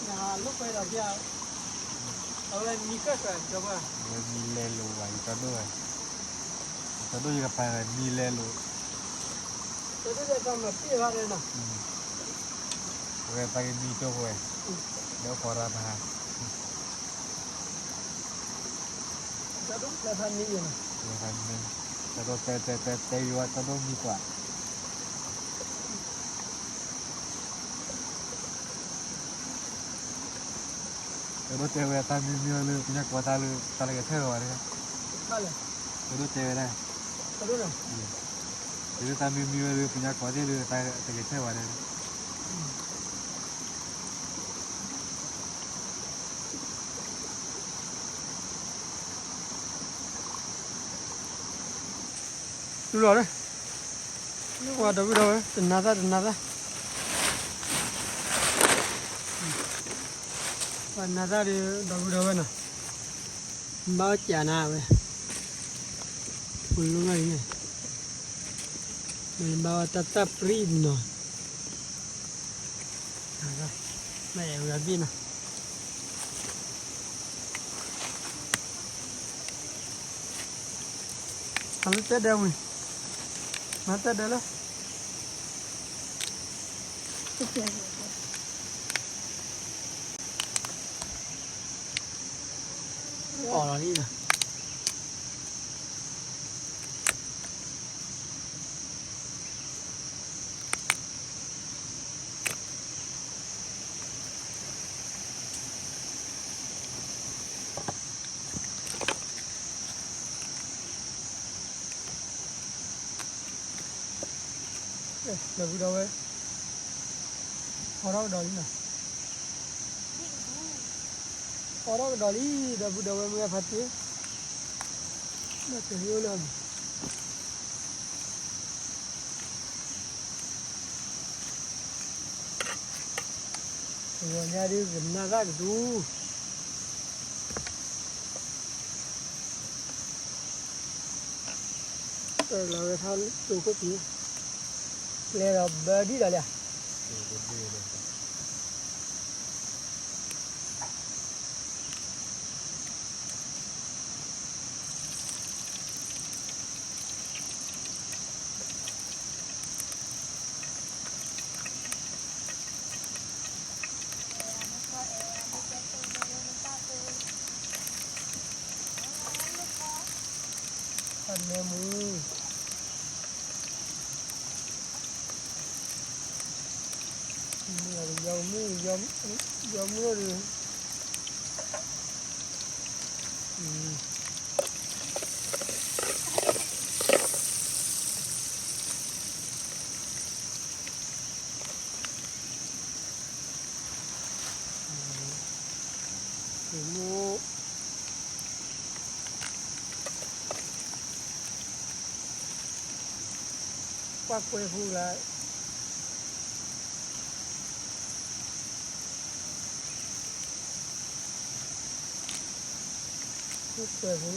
နလိာ်ကွဲဒီးဒ်အံၤ, အဝဲမံကၢၢ်စၢၤဒီး, အဝဲမံလဲၤလိာ်ဘၣ် ယတၢ်ဒိၣ်ဝဲ, ယတၢ်ဒိၣ်ယကပၤဝဲမံလဲၤလိာ်, တၢ်ဒိၣ်ယတၢ်မၤပ့ၢ်ဘၣ်ဒီးနီၤ, အဝဲသးကမံတိၢ်ဝဲ, ဒီးဖီရၤမဟါ တၢ်ဒိၣ်တဲဖးမံယၤနီၤ, တၢ်ဒိၣ်တဲတဲတဲတဲယၤ တၢ်ဒိၣ်မံကွၢ်, တၢ်ဒိၣ်တဲဝဲတၢ်မံမံဝဲလၢ ပညါကွၢ်တၢ်လၢ တၢ်လၢကထၢၣ်ဝဲဒၣ်, တၢ်ဒိၣ်တဲဝဲဒၣ်, တၢ်ဒိၣ်တဲဝဲတၢ်မံမံဝဲလၢ ပညါကွၢ်သ့ၣ်လၢ တၢ်လၢကထၢၣ်ဝဲဒၣ် တူၢ်လီၤလၢ, ပှၤဒီပုၢ်ဒီဝဲၢ် တနၤသၣ်တနၤသၣ်, ပှၤနၤသၣ်ဒီး ဒီပုၢ်ဒီဝဲၢ်နီၤ, ဘၣ်ကၢ်နၤဝဲ, ပလိၣ်ဘၣ်န့ၣ်, ဘၣ်ဝဲတၢ်သၣ်ပြံၣ်နီၤ, ဘၣ်အဲၣ်ဝဲဘ့ၣ်နီၤ အလၢတဲဒၢဝံၤ, မၤတဲဒၢလၢ, အီၣ်လီၤလံနီၤ. ဒီပုၢ်ဒီဝဲၢ်, ဖီထီၣ်ကဒီးလံနီၤ, ဖီထီၣ်ကဒီးလံ, ဒီပုၢ်ဒီဝဲၢ်မုၢ်ဂၢ်ဖါတံၢ်, ဒီးတဟ့ၣ်အိၣ်လၢအမံၤ ပဂီၤညါဒုးကနၣ်သၣ်ကဒူ, လီၤဝဲထီၣ်ကျိခိၣ်ပံၤ, ကျဲဒီးဘၢဒံးလီၤလံဧါ. တၢ်နဲမူ, မ့ၢ်ယီၤမုၢ်, ယီၤမုၢ်ဒီး ကွၢ်ကွဲဖိလၢ ကွၢ်ကွဲဖိ,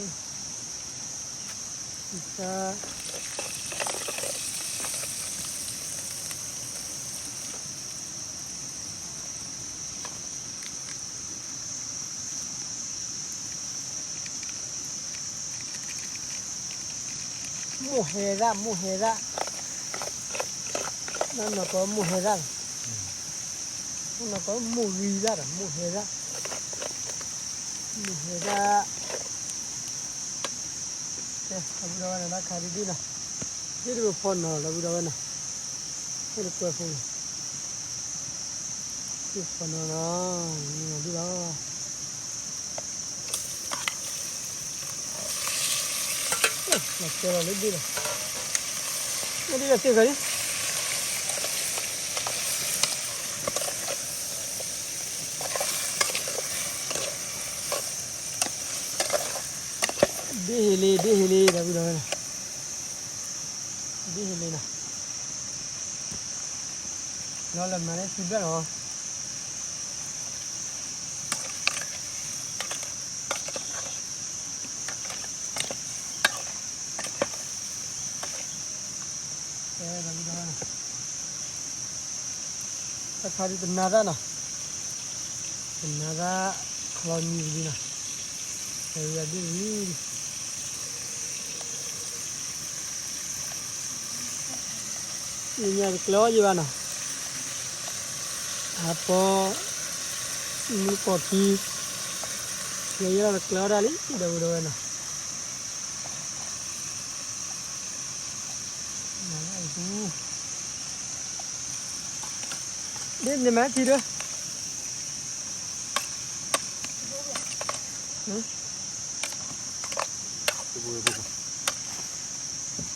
မိၢ်ဟဲဒၣ်, မိၢ်ဟဲဒၣ်, နနီၢ်ကီးမိၢ်ဟဲဒၣ်, နနီၢ်ကီးမိၢ်ဂံၤဒၣ်ဒီး မိၢ်ဟဲဒၣ်, မိၢ်ဟဲဒၣ်, ကဲ ဒီပုၢ်ဒီဝဲၢ်န့ၣ် တၢ်ခါဒ်ဒ်နီၤ, ဒ်တကဖီနီၤ ဒီပုၢ်ဒီဝဲၢ်နီၤ, ဟဲတကွဲဖိန့ၣ် ဒ်တကဖီနီၤနီၤ, မ့ၢ်ဒ်လီၤ. လီၤကဲလီၤလၢဒ့လီၤ, မ့ၢ်ဒ်လီၤသ့ၣ်ဃီလံ. ဒ်ဟ့ၣ်လံ ဒ်ဟ့ၣ်လံ ဒီပုၢ်ဒီဝဲၢ်နီၤ, ဒ်ဟ့ၣ်လံနီၤ, လီၤလၢမၤန့ၢ်ထံဘျၢၣ်လီၤ. တၢ်ခါဒ်တနၤတၢ်နီၤ, တနၤတၢ် ချီနံၤပလံနီၤ, တၢ်ဒ်တနံၤ လၢညါတကျၢၤအီၣ်ယံၤဘၣ်နီၤ, ဟးပီ မူကီၢ်ခံ, ယဲယဲလီၤတကျၢၤအီၣ်ဒၣ်လံ ဒီပုၢ်ဒီဝဲၢ်နီၤ. ဒ်န့ၣ်မၤထံဒၢ,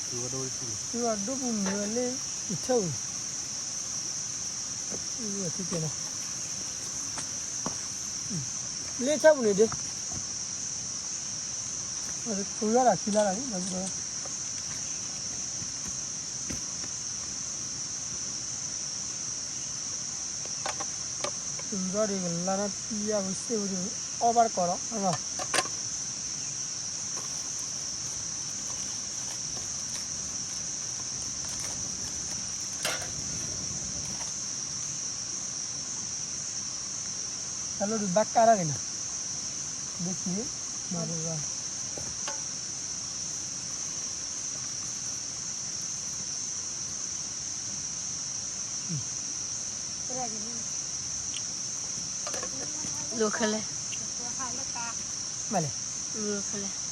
သုးဒိၣ်ပူၤမ့ၢ်ဝဲလၢ ယထၢၣ်ပူၤ, ထံကဲနီၤ, လၢထၢၣ်ပူၤန့ၣ်ဒ် ပှၤတကျၢၤဒၣ်ခံလါလီၤန့ၣ် ဒီပုၢ်ဒီဝဲၢ်, တုၤထီၣ်ဒ်ကလါတၢ်ပံယါပူၤစ့ၢ်ပူၤဒီး အီၣ်ဘၣ်တကိးဒီး တၢ်လီၢ်ဒုးဘၣ်ကၣ်တၢ်ဂ့ၤနီၤ, ဒ်ခံ, မၤဒ်, လိာ်ခဲလၢာ်, မ့ၢ်လဲၣ်, လိာ်ခဲလၢာ်,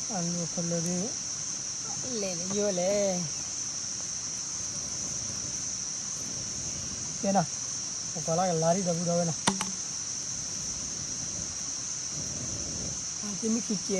အလိာ်ခဲလၢာ်ဒ်, လဲၤလၢယိၣ်လဲၣ်. ကဲနီၤ, ပကွၢ်လၢကလါဒ်ဒီပုၢ်ဒီဝဲၢ်နီၤ, တမ့ၢ်ခံကဲ,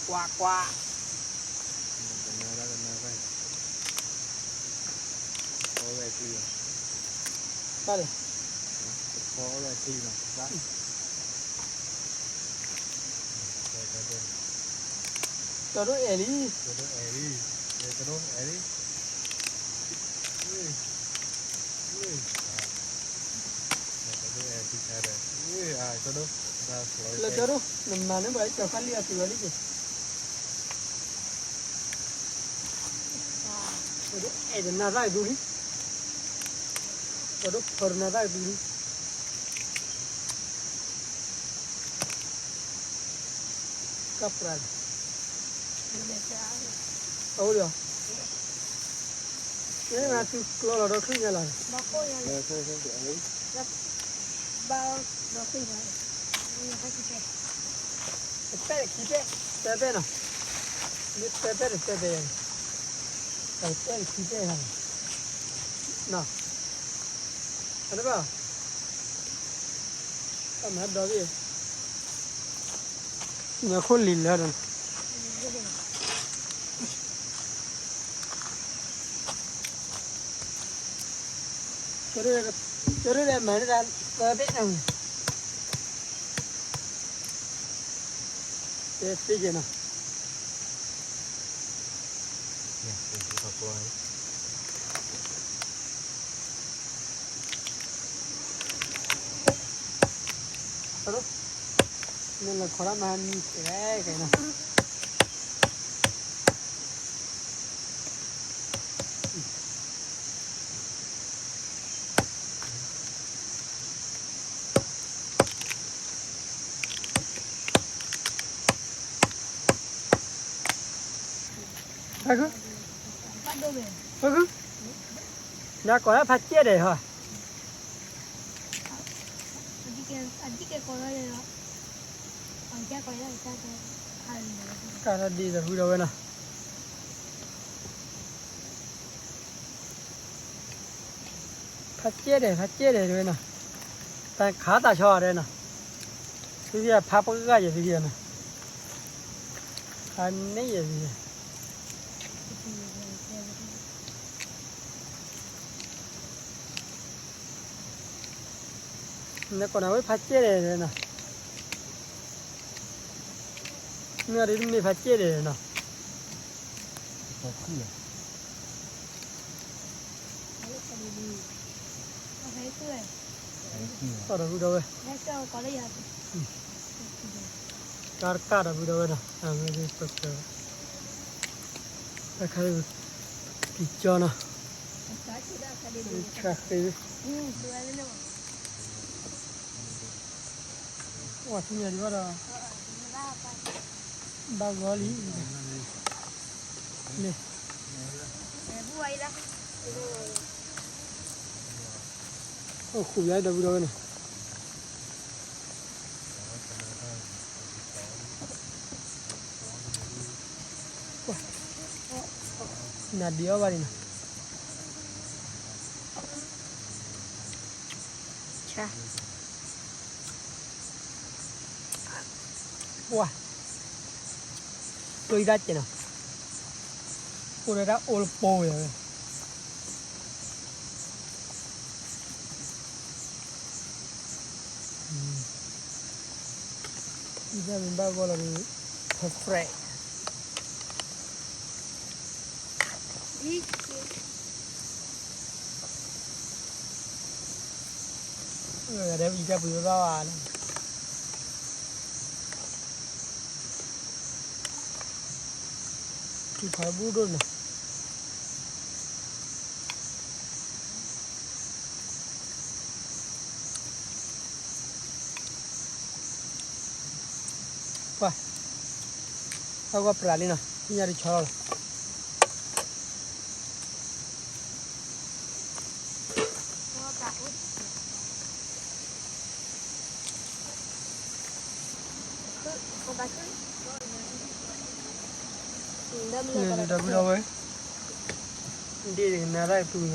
ကွၢ်ကွၢ်, တၢ်လဲၣ်, ကၠီဒိၣ်အဲၣ်လံ, ကၠီဒိၣ်အဲၣ်လံ, ကၠီဒိၣ်အဲၣ်လံ, လၢကၠီဒိၣ်, နမၤန့ၢ်ပှၤကၠီခါလံအသုးဝဲလံက့ၤ, အဲၣ်တနၤသၣ်ကဒူလံ, ကၠီဒိၣ်ဖီတနၤသၣ်ကဒူလံ, ကပြးလံ, အိၣ်လီၤ မ့ၢ်သုကျီလီၤဒီးချုးညါလီၤ, တပဲၢ်တခံပဲၢ်, တပဲၢ်နီၤ, မ့ၢ်တပဲၢ်တပဲၢ်ယၤ, တပဲၢ်တခံပဲၢ်ယၤ, နီၤ, တဘၣ်, တၢ်မၤဒီဘ့ၣ် ညၣ်ခိၣ်လံၤလၢဒီး ကၠီဒိၣ်ဒီးမၤန့ၢ်တၢ်သၢဘ့ၣ်န့ၣ်, သ့က့ၤနီၤ နလဲၤခီတၢ်မၤနံၤကဲကဲနီၤ, ဖဲခု, ဖဲခု, နကိးလၢဖးကဲဒဲးဟီ, ကၢ်ထီၣ်ဒံးဒီးဝံၤဒီးဝဲနီၤ ဖးကဲဒဲး ဖးကဲဒဲးတဝဲနီၤ, တၢ်ခးတၢ်ဆီအီၤဒဲးနီၤ, သုကဖးပဂၢ်ယဲၢ်သုကနီၤ, ဖးန့ၢ်ယဲၢ်သု, နကိးနၤဝဲဖးကဲဒဲးနီၤ, မ့ၢ်အီၤဒ်တမ့ၢ်ဖးကဲဒဲးနီၤ, အီၣ်ဒီးဝံၤဒီးဝဲ, ကၢ်တကၢ်ဒီးဝံၤဒီးဝဲနီၤ, တၢ်ခါ, ကံၢ်ကၠီနီၤ, ဆါဃ့, ဝဲထံၣ်ညါဒံးဘၣ်ဒီး, ဘၣ်ဂီၤလံ, န့ၣ်, အိၣ်ခူၣ်ယါဒီးဝံၤဒီးဝဲန့ၣ် နဒံးအီၣ်ဘၣ်န့ၣ်နီၤ, ဆါ, ပှၢ်, ကျိအံၤတၢ်ကဲနီၤ, အိၣ်ဒီးတၢ်အိၣ်လၢပိဝဲ, အံၤတၢ်မ့ၢ်ဘၣ်ဂီၢ်လီၤဒီး perfect ဒီးယတၢ်ပှ့ၤဘၣ်ဘၣ်လီၤ, ထံဖးဘူၣ်ဒိၣ်နီၤ ပှၤ, အဂီၢ်ပြးလံနီၤ, ညၣ်တဆီလီၤလီၤ. ဒီပုၢ်ဒီဝဲၢ်, ဒ့ၣ်တကနၣ်တၢ်တူၢ်နီၤ,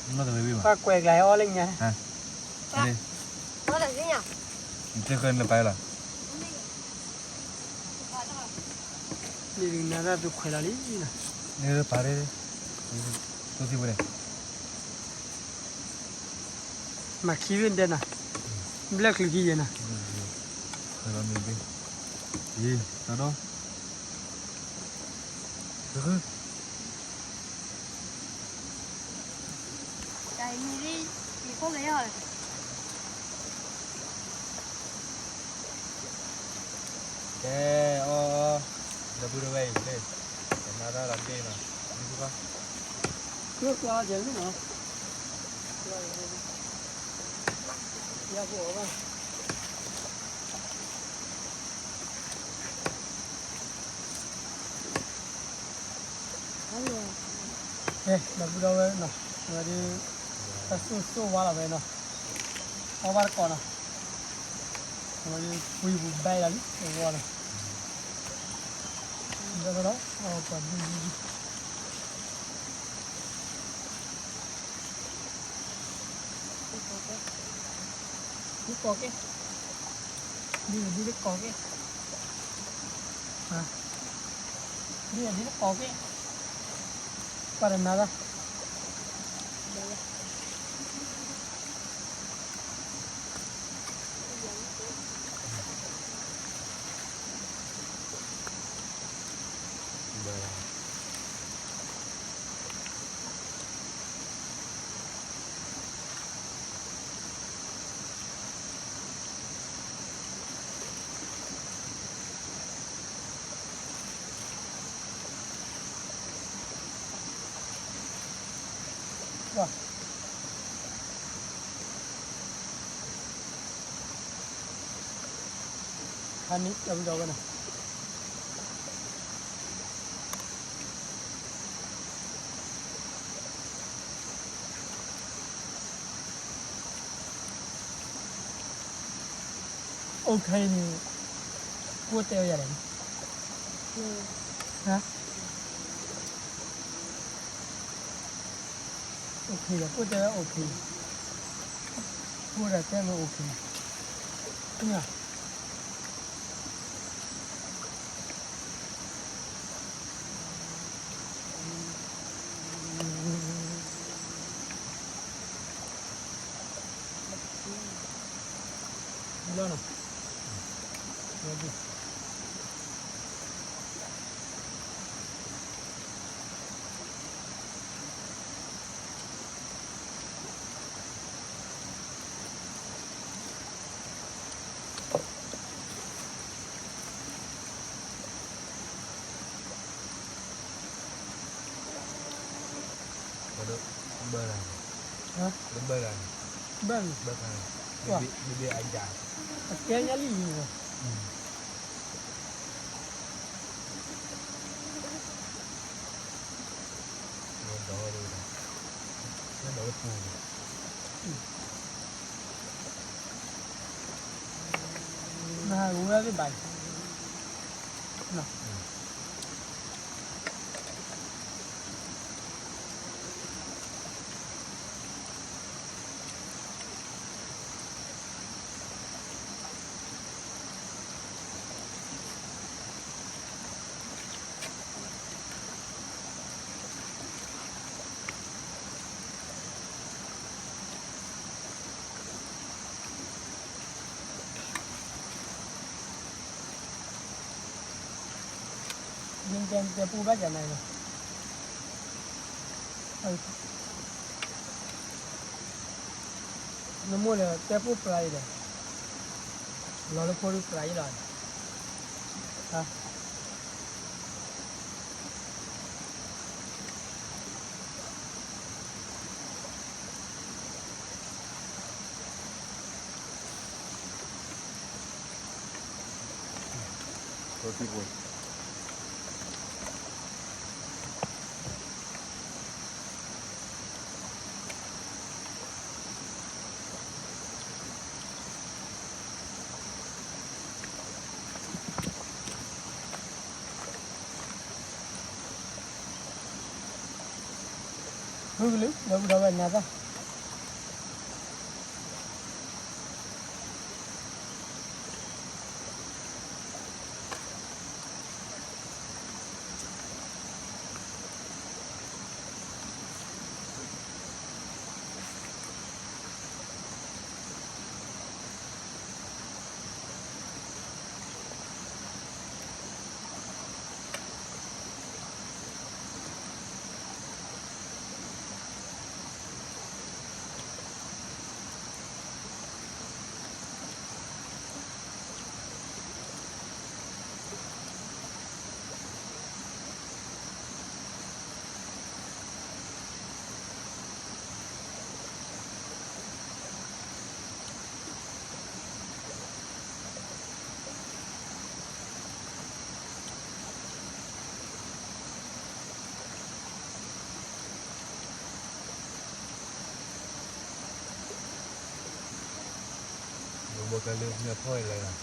ပှၤကွဲးကျါဟဲအီၣ်လၢညါ, ဒ့ၣ်တကနၣ်တၢ်သူခွဲးလီၤလံနီၤ, န့ၣ်ပာ်, မၤခံဘ့ၣ်ဒဲးနီၤ, ဘျဲၣ်ချုးခံယဲၢ်နီၤ, ယံၤ, တၢ်ဒီး တၢ်မံၤလံ, ယဖိကဲယီၤလဲၣ်. အဲ အီ ဒီပုၢ်ဒီဝဲၢ်အံၤ လၢ ကမၤတၢ်လီၤတဘ့ၣ်နီၤ ဒ်သိး ကျိကျီကဲလီၤနီၤ ယဖိအီၤဘၣ် ကဲ ဒီပုၢ်ဒီဝဲၢ်နီၤ အဝဲဒၣ် တၢ်စိၣ်စိၣ်ဝါလီၤဝဲနီၤ အီၣ်ဘၣ်တကိးနီၤ အဝဲဒၣ် ပှံၤပူၤဘဲလီၤလံ အဝဲနီၤ ဒီးဒီး အီၣ်ပှၤဒူဒူဒူ ဒ်ကိးက့ ဒ်ဒ်ကိးက့ ဒ်ဒ်ကိးက့ ပှၤတနာ်သး ခါန့ၣ် ကၠီဘုဒီးဝဲနီၤ အိၣ်ခဲအံၤန့ၣ် ကိၣ်တဲဝဲယၤလဲၣ်န့ၣ် ဟါ အိၣ်ခဲယၤ ကိၣ်တဲဝဲအိၣ်ခဲ ကိၣ်ဒီးတဲမ့ၢ်အိၣ်ခဲ မ့ၢ် လီၤနီၤ ဘၣ်လၢ ဘၣ်လၢ ဘၣ်လၢ ဘၣ်လၢ အကဲညါလံ နဝဲသ့ၣ်ဘၣ် ယတဲပူဘၣ်ကနၤလီၤ နမိၢ်ဒီးတဲပူပျၢ်အံၤဒီး လီၤလၢဖိဒုပျၢ်အံၤလီၤ ဟါ ဖုကလုာ် ဒီပုၢ်ဒီဝဲၢ်နၤသၣ် ဒီပုၢ်ဒီဝဲၢ်နၤသၣ် ဘိကလၢညါဖီၣ်လၢ သ့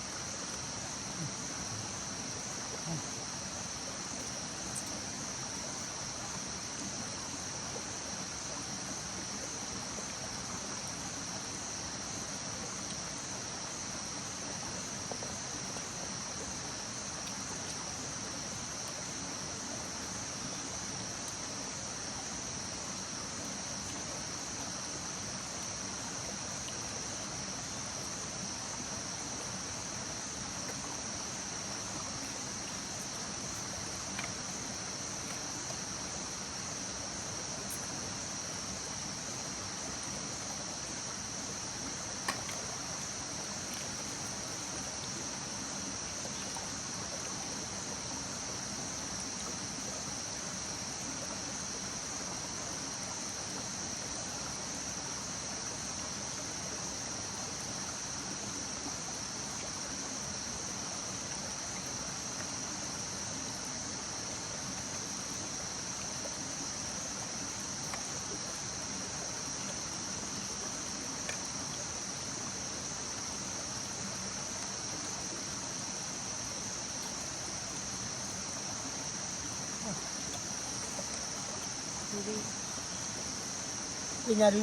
ၣ်ညါဒုး လၢကပီၤလီၤလီ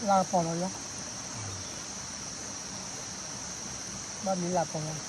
ၤ, ဘၣ်မ့ၢ်လၢကပီၤလီၤ.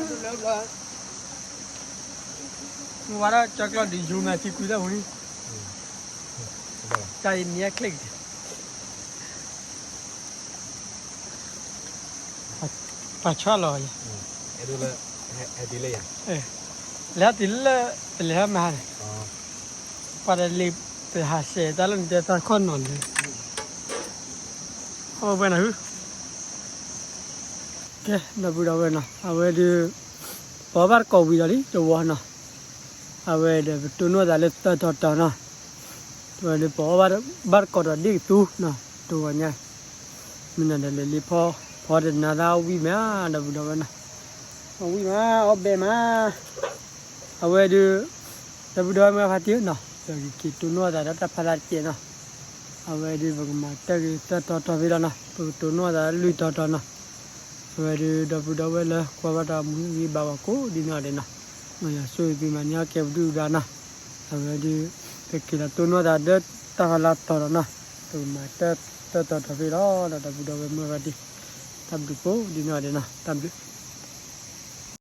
မ့ၢ်ဝဲဒၣ်ကၠီကျီၢ်ဒုးယိၤမးထံကွံာ်တၢ်ပူၤန့ၣ်, တၢ်အံၤမ့ၢ်အချ့ၣ်က့ၤ, ပှၤဆီၣ်လီၤယၤ, လဲၤတုၤလၢ တလဲၤဟဲမၤန့ၣ်, ပှၤတလ့ၤတဟးစဲးတၢ်လၢနတဲသးခီၣ်နီၤလၢ, အဝဲနဟု, ကဲ ဒီပုၢ်ဒီဝဲၢ်နီၤ အဝဲဒုး ပအီၣ်ဘၣ်တကိးဝံၤဒီးလံတဝီနီၤ, အဝဲဒီးပတိၢ်နီၣ်သးလၢသၢတီၤတီၤနီၤ, အဝဲဒုးပအီၣ်ဘၣ်တကိးဒီးဒ့ၣ်ကသူနီၤ တဝီညါ, မ့ၢ်နီၤဒီးလဲၤလံဖီ ဖီတနၤသၣ်အီၣ်ဝံၣ်မး ဒီပုၢ်ဒီဝဲၢ်နီၤ, အီၣ်ဝံၣ်မး အီၣ်ဘဲမး အဝဲဒုး ဒီပုၢ်ဒီဝဲၢ်မုၢ်ဖါတံၢ်နီၤ ပကက့ၤတိၢ်နီၣ်သးဒီးတၢ်ဖးသးတကဲးနီၤ, အဝဲဒုးပကမၤတၢ်ဂ့ၤသၢတီၤတီၤဖဲလီၤနီၤ ပကတိၢ်နီၣ်သးလွံၢ်တီၤတီၤနီၤ, အဝဲဒုး ဒီပုၢ်ဒီဝဲၢ်လၢကွၢ်ဘၣ်တၢ်မူဂံၢ်ဘါဝဲကိးဒ်နီၢ်ဒဲးနီၤ, မ်ယွၤဆိၣ်ဂ့ၤသုမၤန့ၢ်အီၣ်ကဲပဒုၣ်ပဒါနီၤ, အဝဲဒုး ပက့ၤလီၤတိၢ်နီၣ်သးဒီးတၢ်ဖးလါတီၤတီၤနီၤ, ပကမၤတၢ်တီၤတီၤဖဲလီၤဒီး ဒီပုၢ်ဒီဝဲၢ်မုၢ်ဖါတံၢ်, တၢ်ဘျုးကိးဒ်နီၢ်ဒဲးနီၤ တၢ်ဘျုး